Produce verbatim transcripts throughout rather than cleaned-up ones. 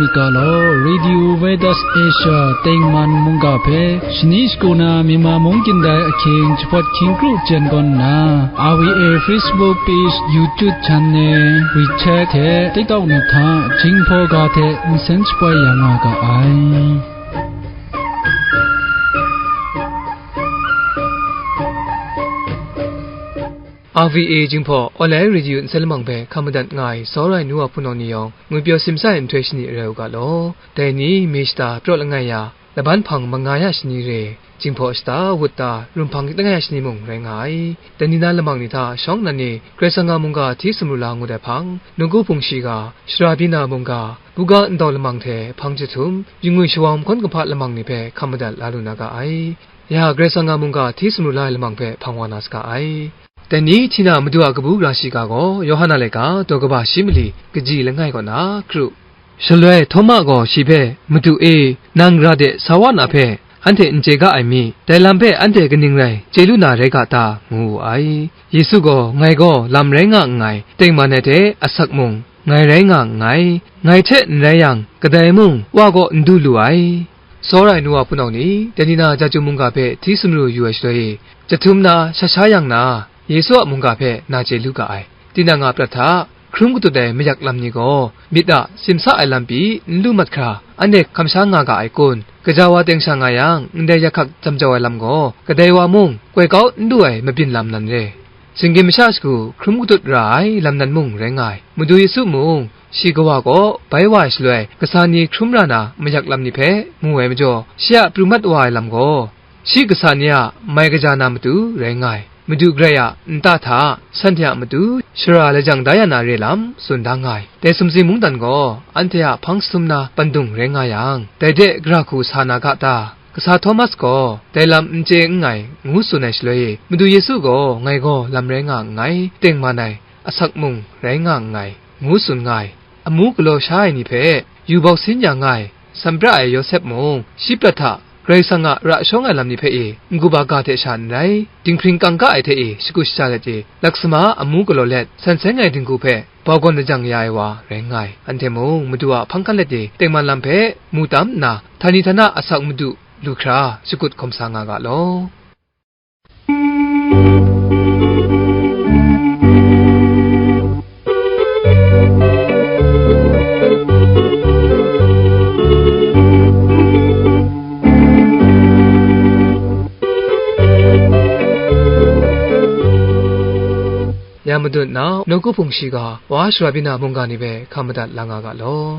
Ga law, Radio Veritas Asia tengman mungga hpe shani shagu na Myanmar mung kyin dai ahkying jahpawt hkying kru jen gawn nna, R V A Facebook page, YouTube channel, WeChat hte TikTok ni hta Jinghpaw ga hte nsen shapoi ya nga ga ai. R V A Jinghpaw Online Radio nsen lamang hpe hkam madat nga ai, sawra ai nu wa hpunau ni yawng, ngwi pyaw simsa ai nhtoi shani rai u ga law. Dai ni, mi shata praw langai ya, laban hpang manga ya shani re, Jinghpaw shata wut ta, rumhpang langai ya shani mung rai nga ai. Dai ni na lamang ni hta shawng nnan e, Karai Kasang a mungga hti sumru la ngut ai hpang, nawku hpung shiga, shara byin na mungga, buga ndau lamang hte hpang jahtum, yu ngwi shawang mahkawn kahpa lamang ni hpe hkam madat la lu na ga ai. Ya, Karai Kasang a mungga hti sumru la ai lamang hpe hpang wa na saga ai. Dai ni hti na Madu a kabu gara shiga gaw, Yawhan a laika, daw kaba shi mali, kaji langai kaw na kru. Shaloi Htawma gaw shi hpe, "Madu e, nang gara de sa wa na hpe, anhte n chye ga ai mi? Dai lam hpe anhte kaning rai chye lu na rai ga ta?" ngu wu ai. Yesu gaw, "Ngai gaw lam rai nga nngai, tengman ai hte asak mung ngai rai nga nngai. Ngai hte n rai yang, kadai mung Wa kaw n du lu ai." Sawra ai nu wa hpunau ni, dai ni na Jahtum mungga hpe hti sumru yu ai shaloi e, jahtum na shat sha yang na, Yesu a mungga hpe na chye lu ga ai. Tinang a prat hta hkrum katut ai mayak lam ni gaw, myit a simsa ai lam pyi n lu mat hkra, anhte hkam sha nga ga ai kun? Gaja wa teng sha nga yang, ndai yakhak jam jau ai lam gaw, kadai wa mung koi kau n lu ai mabyin lam nan re. Shinggyim masha shagu hkrum katut ra ai lam nan mung rai nga ai. Madu Yesu mung, shi Kawa kaw bai wa ai shaloi, kasa ni hkrum ra na mayak lam ni hpe mu ai majaw, shi a pru mat wa ai lam gaw, shi kasa ni a mai kaja na matu rai nga ai. Madu Karai a nta hta shanhte a matu shara lajang da ya na re lam tsun da nga ai. Dai sumsing mungdan gaw anhte a hpang jahtum na pandung rai nga yang, dai de gara hku sa na ga ta? Kasa Htawma gaw, "Dai lam n chye nngai," ngu tsun ai shaloi e, Madu Yesu gaw, "Ngai gaw lam rai nga nngai, tengman ai, asak mung rai nga nngai," ngu tsun nga ai. Amu galaw sha ai ni hpe yu bawk sin ya nga ai, sanpra ai Yawsep mung, shi prat hta Karai Kasang a ra shawng ai lam ni hpe e, n-gup a ga hte sha n rai, dinghpring kangka ai hte e, shakut shaja let e, laksama amu galaw let, san seng ai dinghku hpe bau gawn lajang ya ai wa rai nga ai. Anhte mung Madu a hpang hkan let e, tengman lam hpe mu tam nna, htani htana asak madu lu hkra shakut hkawm sa nga ga law. Ya Madu nna, nawku hpung shiga, wa shara byin na mungga ni hpe hkam madat la nga ga law.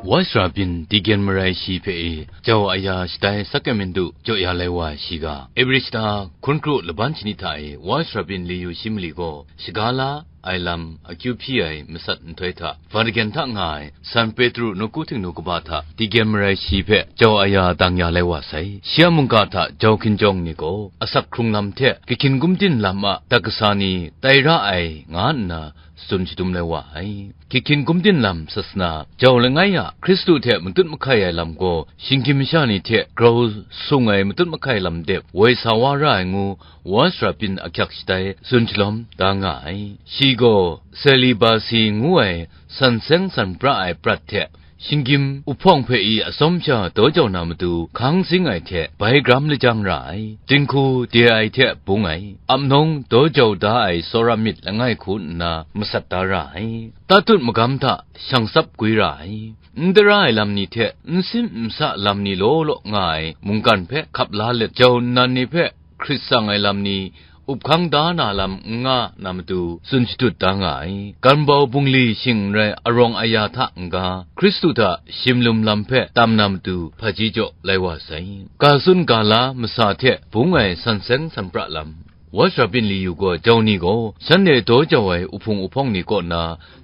Wa shara byin, Deacon marai shi hpe e, jau aya shatai sakramen du jaw ya lai wa ai shiga, Ebre shata hkun kru laban shani hta e, wa shara byin liyu shi mali gaw, shaga la ai lam akyu hpyi ai masat nhtoi hta, Vatican hta nga ai San Petru nawku htingnu kaba hta Deacon marai shi hpe jau aya dang ya lai wa sai. Shi a mungga hta jau hkinjawng ni gaw asak hkrung lam hte, ahkying gumdin lam a dat kasa ni tai ra ai, nga nna tsun shadum lai wa ai. Ahkying gumdin lam sasana jau langai a Hkristu hte matut mahkai ai lam gaw, shinggyim masha ni hte grau sung ai matut mahkai lam dep woi sa wa ra ai ngu, wa shara byin ahkyak shatai tsun shalawm da nga ai. Shi gaw celibacy ngu ai san seng san pra ai prat hte, shinggyim uhpawng hpe i atsawm sha daw jau na matu hkang zing ai hte bai gram lajang ra ai, dinghku de ai hte bung ai, ap nawng daw jau da ai tsawra myit langai hku nna masat da ra ai, tatut magam hta shang tsap gwi ra ai, n tara ai lam ni hte n sim n sa lam ni law law nga ai mungkan hpe hkap la let, jau nnan ni hpe hkrit tsang ai lam ni up hkang da na lam n nga na matu tsun shadut da nga ai. Gan bau bungli shing n rai arawng aya hta n-ga, Hkristu hta shimlum lam hpe tam na matu hpaji jaw lai wa sai. Ga tsun ga la masa hte bung ai san seng san pra lam. Wa shara byin liyu gaw jau ni gaw, shanhte daw jau ai uhpung uhpawng ni kaw na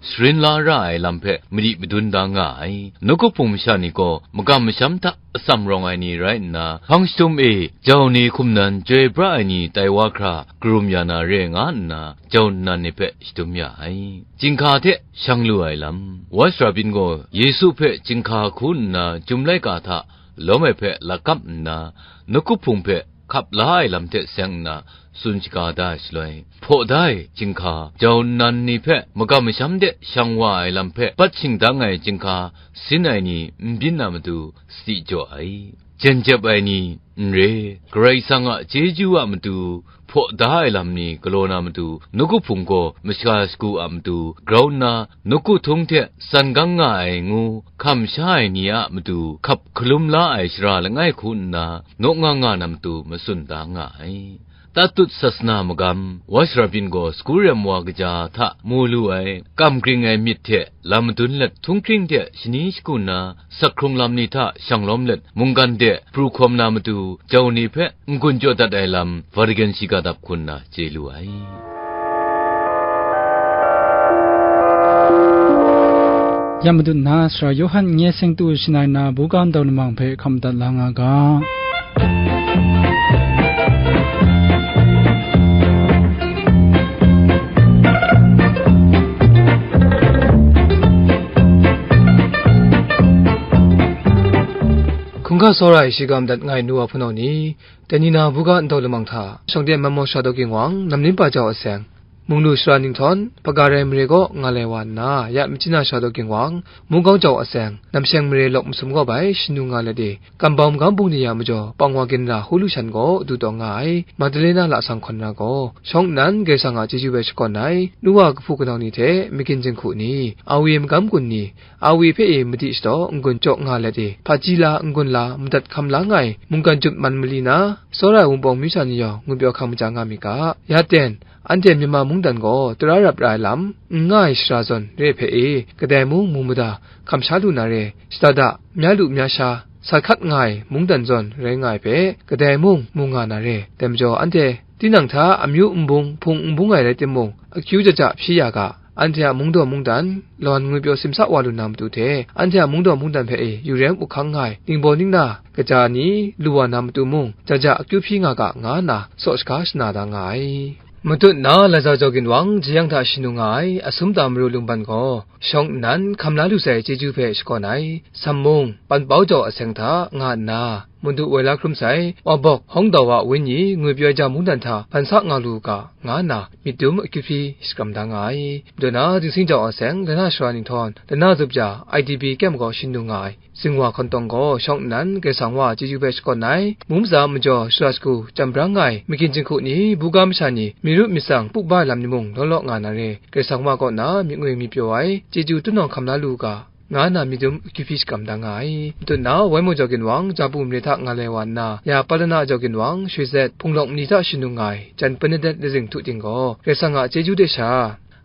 sharin la ra ai lam hpe madi madun da nga ai. Nawku hpung masha ni gaw magam masham hta atsam rawng ai ni rai nna, hpang jahtum e jau ni hkum nan chyoi pra ai ni tai wa hkra karum ya na re nga nna, jau nnan ni hpe shadum ya ai. Chyinghka hte shang lu ai lam. Wa shara byin gaw Yesu hpe chyinghka hku nna chyum laika hta lawm ai hpe lakap nna, nawku hpung hpe hkap la ai lam hte seng nna tsun shaga da ai shaloi, hpaw da ai chyinghka, jau nnan ni hpe magam masham de shang wa ai lam hpe bat shingdang ai chyinghka sin ai ni n byin na matu sadi jaw ai. Jen jep ai ni n re, Karai Kasang a chyeju a matu hpaw da ai lam ni galaw na matu, nawku hpung gaw masha shagu a matu grau nna, nawku htung hte tsan gang nga ai ngu hkam sha ai ni a matu hkap hkalum la ai shara langai hku nna, naw nga nga na matu matsun da nga ai. Tatut sasana magam, Watch Rabin gaw sagu rem wa kaja hta mu lu ai, kam gring ai myit hte lam madun let htunghkring hte shani shagu nna, sak hkrung lam ni hta shang lawm let, mungkan de pru hkawm na matu jau ni hpe n-gun jaw dat ai lam, Vatican shiga dap hku nna chye lu ai. Ya madat na, Sara Yawhan n-, nye seng tu shanai na, buga ndau lamang hpe hkam dat la nga ga. Hkungga tsawra ai shiga madat nga ai nu wa hpunau ni, dai ni na buga ndau lamang hta, shawng de manmaw sha daw ginwang, namlim pa jau aseng, munglu shara ninghtawng, hpaga rai mare kaw nga lai wa nna, ya machyi na sha daw ginwang, mungkau jau aseng, namsheng mare lawk masum kaw bai shanu nga let e, kambau magam bungli ya majaw, pang wa ginra hku lu shan gaw du taw nga ai, Madalena lasang hkawn na gaw, shawng nnan Karai Kasang a chyeju hpe shakawn ai, nu wa kahpu kanau ni hte, magin jinghku ni, awi magam gun ni, awi hpe e madi shadaw n-gun chyaw nga let e, hpaji la, n-gun la, madat hkam la nga ai, mungkan jut man mali na, tsawra ai Wunpawng myu sha ni yawng ngwipyaw hkang maja nga myit ga, ya ten, anhte Myanmar mungdan gaw tara rap ra ai lam, n nga ai shara zawn re hpe e, kadai mung mu mada, hkam sha lu na re, shada da, mya lu mya sha, sat hkat nga ai mungdan zawn rai nga ai hpe, kadai mung mu nga na re, dai majaw anhte tinang hta amyu n bung, hpung n bung ai rai timung, akyu jaja hpyi ya ga, anhte a mungdaw mungdan, lawn ngwipyaw simsa wa lu na matu hte, anhte a mungdaw mungdan hpe e yu rem uhkang nga ai, ningbaw ningna, kaja ni, lu wa na matu mung, jaja akyu hpyi nga ga, nga nna, saw shaga shana da nga ai. Matut na, Laiza jau ginwang, jeyang hta shanu nga ai, asum ta maru lungban gaw, shawng nnan, hkam la lu sai chyeju hpe shakawn ai, sammung, panpau jau aseng hta, nga nna, Madu woi la hkrum sai, wa bawk, hawng dau wa wenyi, ngwipyaw ai ja mungdan hta, hpan sa nga lu u ga, nga nna, myit dum akyu hpyi shakram da nga ai. Madu na, dingsing jau aseng, lana shara ninghtawng, lana zup ja, I D P kyem gaw shanu nga ai. Zingwa hkawntawng gaw shawng nnan Karai Kasang wa chyeju hpe shakawn ai, mung maza majaw shara shagu chyam brang nga ai, magyin jinghku ni, buga masha ni, myit ru myit tsang pu ba ai lam ni mung law law nga na re, Karai Kasang wa kaw na myit ngoi myit pyaw ai, chyeju tunawng hkam la lu u ga, nga na myit dum akyu hpyi shakram da nga ai. Matut na, Waimu jau ginwang, Jabu mare hta nga lai wa nna, ya Palana jau ginwang, Shwe Zet, Hpung Lawng mali hta shanu nga ai, Jan Bernadette lazing htu ting gaw, Karai Kasang a chyeju de sha,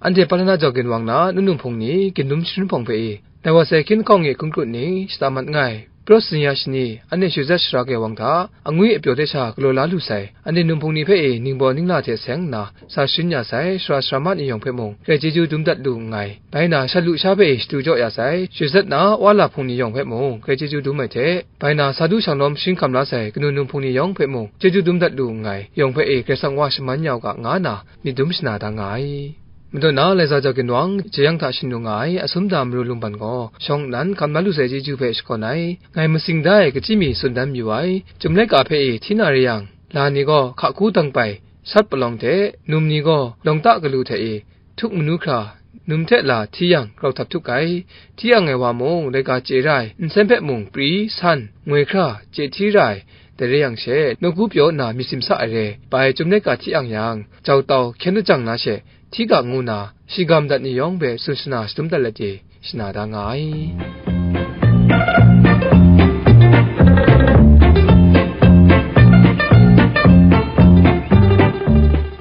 anhte Palana jau ginwang na, nunu hpung ni, gindum sharin hpawng hpe i, Lai wa sai hkyin hkawng e hkun krut ning shata mat nngai. Praw Sinya shani, anhte Shwe Zet Sara Kewang hta, angwi apyaw de sha galaw la lu sai, anhte num hpung ni hpe e ningbaw ningla hte seng nna, sa sharin ya sai, sara sarama ni yawng hpe mung, grai chyeju dum dat lu nngai. Bai na, shat lu sha hpe e shadu jaw ya sai, Shwe Zet na, wa la hpung ni yawng hpe mung, grai chyeju dum ai hte, bai na, sa du shang lawm sharin hkam la sai, kanu num hpung ni yawng hpe mung, chyeju dum dat lu nngai, yawng hpe e Karai Kasang wa shaman ya u ga, nga nna, myit dum shana da nga ai. Madu na, Laiza jau ginwang, jeyang hta shanu nga ai, asum da maru lungban gaw, shawng nnan hkam la lu sai chyeju hpe shakawn ai, ngai masing da ai kachyi mi tsun dan mayu ai, Chyum laika hpe e hti na re yang, la ni gaw hka hku dang pai, sat palawng hte, num ni gaw lawng ta galu hte e, htuk manu hkra, num hte la hti yang grau htap htuk ai, hti ang ai wa mung laika chye ra ai, nsen hpe mung pri, san, ngoi hkra, chye hti ra ai, dai re yang she, nawku pyaw nna myit simsa ai re, bai Chyum laika hti ang yang, jau tau hkyen lajang na she, hti ga ngu na, shiga madat ni yawng hpe tsun shana shadum dat let e, shana da nga ai.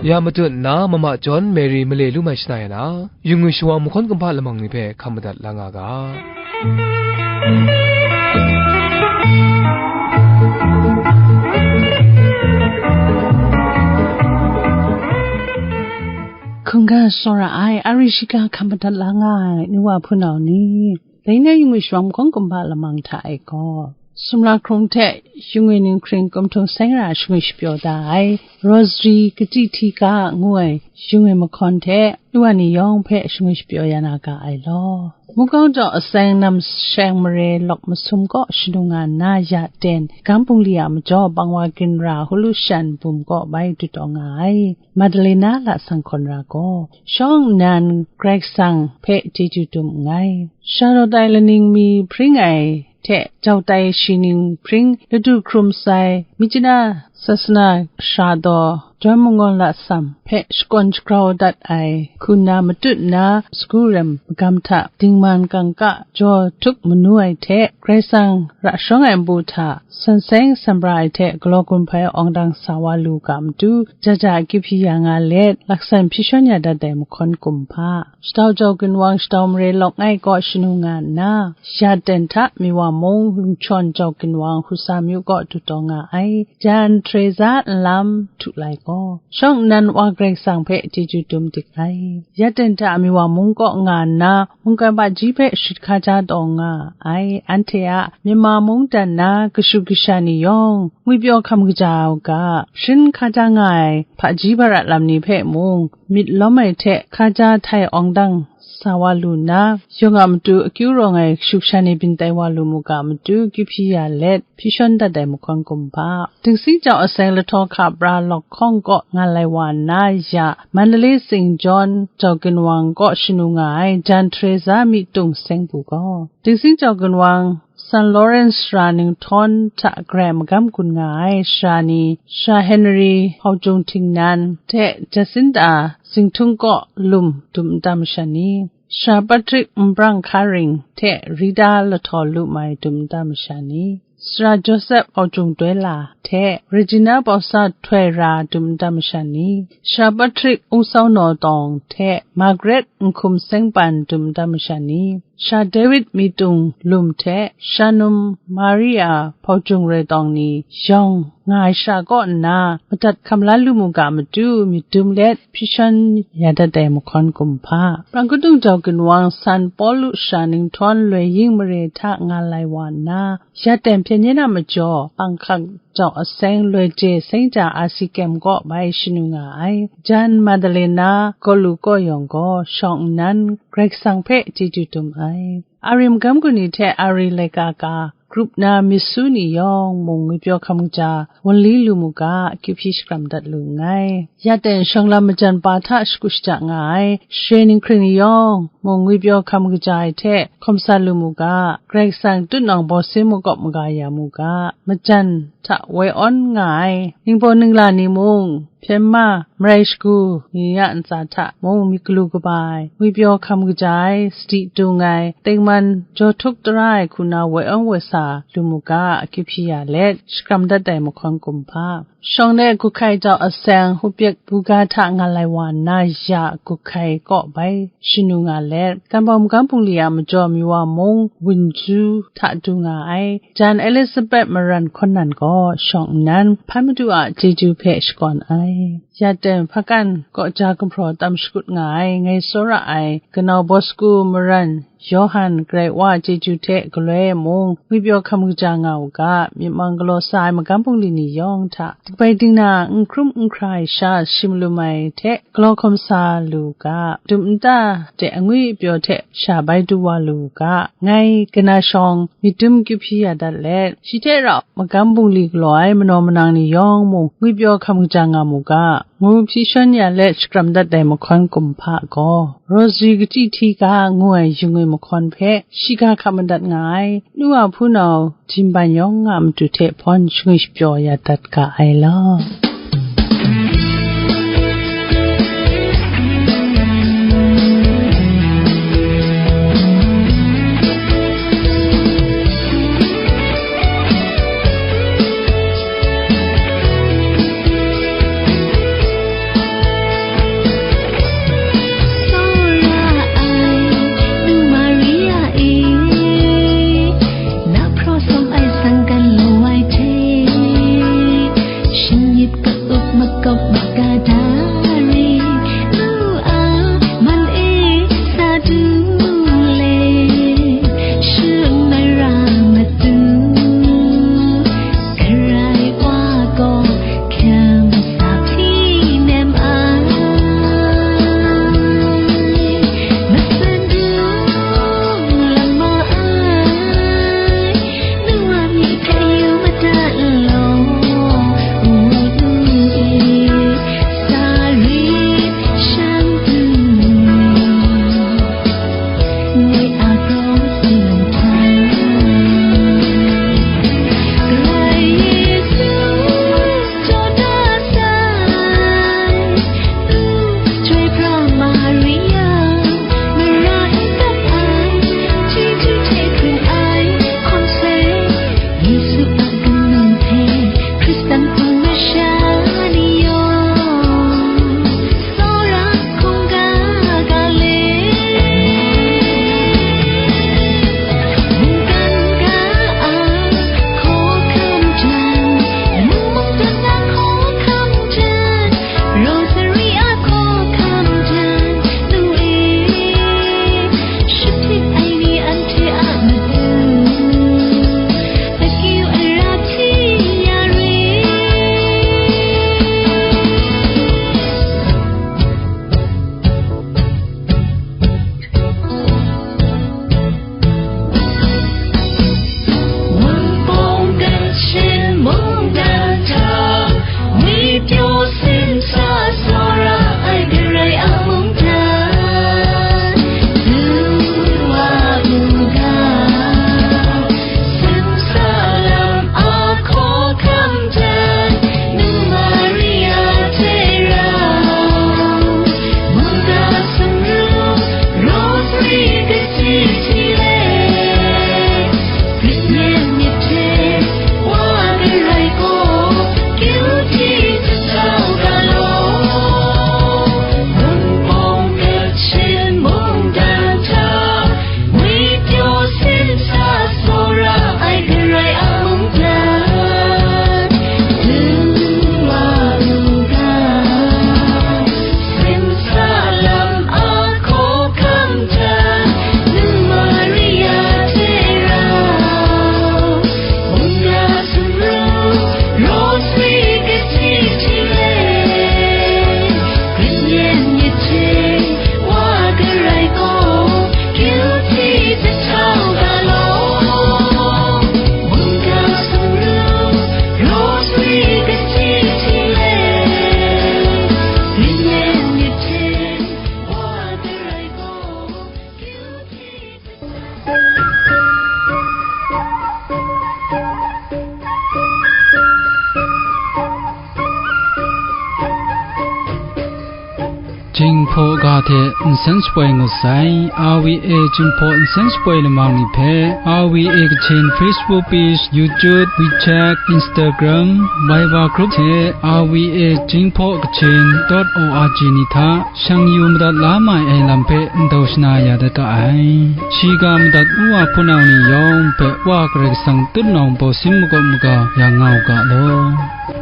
Ya matut nna, mama John Mary male lu mai shana ya na, yu ngwi shawang mahkawn kumhpa lamang ni hpe hkam madat la nga ga. Hkungga tsawra ai, a ri shiga hkam madat la nga ai, nu wa hpunau ni, dai ni a yu ngwi shawang mahkawn kumhpa lamang hta e gaw, Sumla hkrung hte Yungwi ninghkring kumhtung seng ra shangwi shapyaw da ai Rosary Kachyi Hti Ga ngu ai Yungwi mahkawn hte nu wa ni yawng hpe shangwi shapyaw ya na ga ai law. Mukau jaw aseng nam sheng mare lawk masum kaw shanu nga nna ya ten, gam bungli a majaw bangwa ginra hulu shan bum kaw bai du taw nga ai. Madalena lasang hkawn ra gaw, shawng nnan Karai Kasang hpe chyeju dum nngai. Sha rawt ai laning mi hpring ai hte jau tai shi ning hpring ladu hkrum sai, Myitkyina sasana sara daw, Jawn Mangawn Lasam hpe shakawn shagrau dat ai hku nna matut nna, sagu rem magam hta dingman kangka jaw htup manu ai hte, Karai Kasang ra shawng ai npu hta san seng san pra ai hte galaw gun hpai awng dang sa wa lu ga matu, ja ja akyu hpyi ya nga let, laksan hpyi shawn ya dat ai mahkawn kumhpa. Shatau jau ginwang shatau mare lawk ngai kaw shanu nga nna, ya ten hta Miwa mung Lungchawn jau ginwang Husa myu kaw du taw nga ai, jan Teresa nlam htu lai gaw, shawng nnan Wa Karai Kasang hpe chyeju dum dik ai. Ya ten hta Miwa mung kaw nga nna, mungkan baji hpe shut hkaja taw nga ai, anhte a Myanmar mungdan na kashu kasha ni yawng, ngwipyaw hkam kaja u ga, sharin hkaja nga ai hpaji hparat lam ni hpe mung, myit lawm ai hte hkaja htai awng dang sa wa lu nna, yawng a matu akyu rawng ai kashu kasha ni byin tai wa lu mu ga matu, akyu hpyi ya let, hpyi shawn dat ai mahkawn kumhpa. Dingsing jau aseng lahtaw hka pra lawk hkawng kaw nga lai wa nna ya, Mandalay Saint John jau ginwang kaw shanu nga ai jan Teresa myi tung seng bu gaw, Dingsing jau ginwang San Lawrence sara ninghtawn hta garai magam gun nga ai sara ni, sara Henry Hpaujung Htingnan hte Jacinta Zinghtun kaw lum dum nta masha ni, sara Patrick Nbrang Hkaring hte Rita Lahtaw Lumai dum nta masha ni, sara Joseph Hpaujung Doi La hte Regina Bawsa Htoi Ra dum nta masha ni, sara Patrick Ungsau Naw Tawng hte Margaret Nhkum Sengpan dum nta masha ni, sara David Myitung Lum hte shanum Maria Hpaujung Rai Tawng ni yawng nga ai sara kaw nna, madat hkam la lu mu ga matu, myit dum let hpyi shawn ya dat ai mahkawn kumhpa. Prang kadung jau ginwang San Pawlu sara ninghtawn loi ying mare hta nga lai wa nna, ya ten hpyen yen a majaw, panghkak jau aseng loi je seng ja asi kyem kaw bai shanu nga ai. Jan Madalena kaw lu kaw yawng gaw shawng nnan Karai Kasang hpe chyeju dum ai. Ari magam gun ni hte ari laika ka grup na myit su ni yawng mung ngwipyaw hkam kaja wunli lu mu ga, akyu hpyi shakram dat lu nngai. Ya ten shawng lam majan pa hta shagu shaja nga ai share ninghkring ni yawng mung ngwipyaw hkam kaja ai hte hkawm sa lu mu ga, Karai Kasang tutnawng bawsin makawp maga ya mu ga, majan hta woi awn nga ai ningbaw ningla ni mung, hpyen ma, marai shagu ni a ntsa hta mung myit galu kaba ai, ngwipyaw hkam kaja ai, sadi dung ai, tengman jaw htuk tara ai hku na woi awn woi sa lu mu ga, akyu hpyi ya let, shakram dat ai mahkawn kumhpa. Shawng de guhkai jau aseng hupyek buga hta nga lai wa nna ya guhkai kaw bai shanu nga let, Ganbawm Magam Bungli a majaw Miwa mung Wunju hta du nga ai, jan Elizabeth Maran Hkawn Nan gaw shawng nnan hpan madu a chyeju hpe shakawn ai. Ya ten hpakan kaw ja gumhpraw tam shakut nga ai, ngai tsawra ai, kanau Bosku Maran Yawhan Karai Wa a chyeju hte galoi e mung, ngwipyaw hkam kaja nga u ga, myit mang galaw sa ai magam bungli ni yawng hta, kabai dingna n hkrum n hkra ai sha shim lum ai hte galaw hkawm sa lu u ga, dum nta de angwi apyaw hte sha bai du wa lu u ga, ngai kana shawng myit dum kyu hpyi ya dat let, shi hte rau magam bungli galaw ai manaw manang ni yawng mung ngwipyaw hkam kaja nga mu ga, ngu hpyi shawn ya let shakram dat ai mahkawn kumhpa gaw, Rosary kachyi hti ga ngu ai yungwi mahkawn hpe shiga hkap madat nga ai, nu wa hpunau Jinban yawng a matu hte hpawn shangwi shapyaw ya dat ga ai law. Tsawra ai, nu Maria e, na hpraw sawm ai sangkan lu ai hte, shinggyit Jinghpaw ga hte nsen shapoi ngut sai. R V A Jinghpaw nsen shapoi lamang ni hpe R V A Kachin Facebook page, YouTube, WeChat, Instagram, Viber group hte R V A Jinghpaw Kachin dot O R G ni hta shang yu madat la mai ai lam hpe ndau shana ya dat ga ai. Shiga madat nu wa hpunau ni yawng hpe Wa Karai Kasang tutnawng bawsin makawp maga ya nga u ga law.